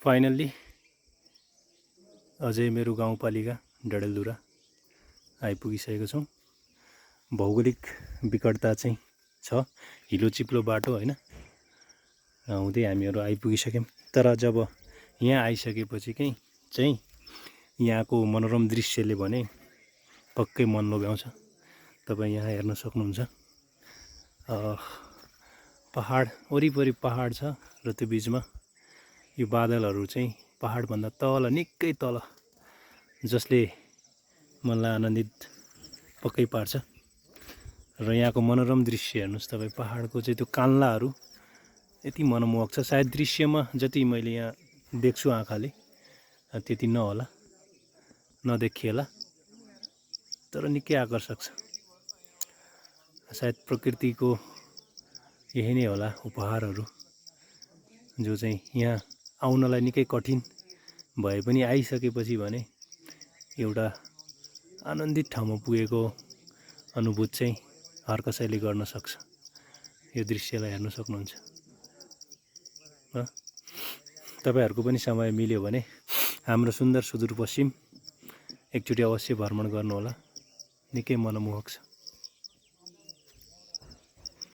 Finally अझै मेरो गाउँपालिका डडेलधुरा आइपुगिसकेको छौँ। भौगोलिक विकटता चाहिँ छ, हिलो चिप्लो बाटो होइन, हुँदै हामीहरू आइपुगिसक्यौँ। तर जब यहाँ आइसकेपछि चाहिँ यहाँको मनोरम दृश्यले भने पक्कै मन लोभ्याउँछ। तपाईँ यहाँ हेर्न सक्नुहुन्छ, पहाड वरिपरि पहाड छ र त्यो बिचमा यो बादलहरू चाहिँ पहाडभन्दा तल, निकै तल, जसले मनलाई आनन्दित पक्कै पार्छ। र यहाँको मनोरम दृश्य हेर्नुहोस् तपाईँ, पहाडको चाहिँ त्यो कान्लाहरू यति मनमोहक छ। सायद दृश्यमा जति मैले यहाँ देख्छु आँखाले त्यति नहोला, नदेखिएला, तर निकै आकर्षक छ। सायद प्रकृतिको यही नै होला उपहारहरू, जो चाहिँ यहाँ आउनलाई निकै कठिन भए पनि आइसकेपछि भने एउटा आनन्दित ठाउँमा पुगेको अनुभूत चाहिँ हर कसैले गर्न सक्छ। यो दृश्यलाई हेर्न सक्नुहुन्छ। तपाईँहरूको पनि समय मिल्यो भने हाम्रो सुन्दर सुदूरपश्चिम एकचोटि अवश्य भ्रमण गर्नुहोला, निकै मनमोहक छ।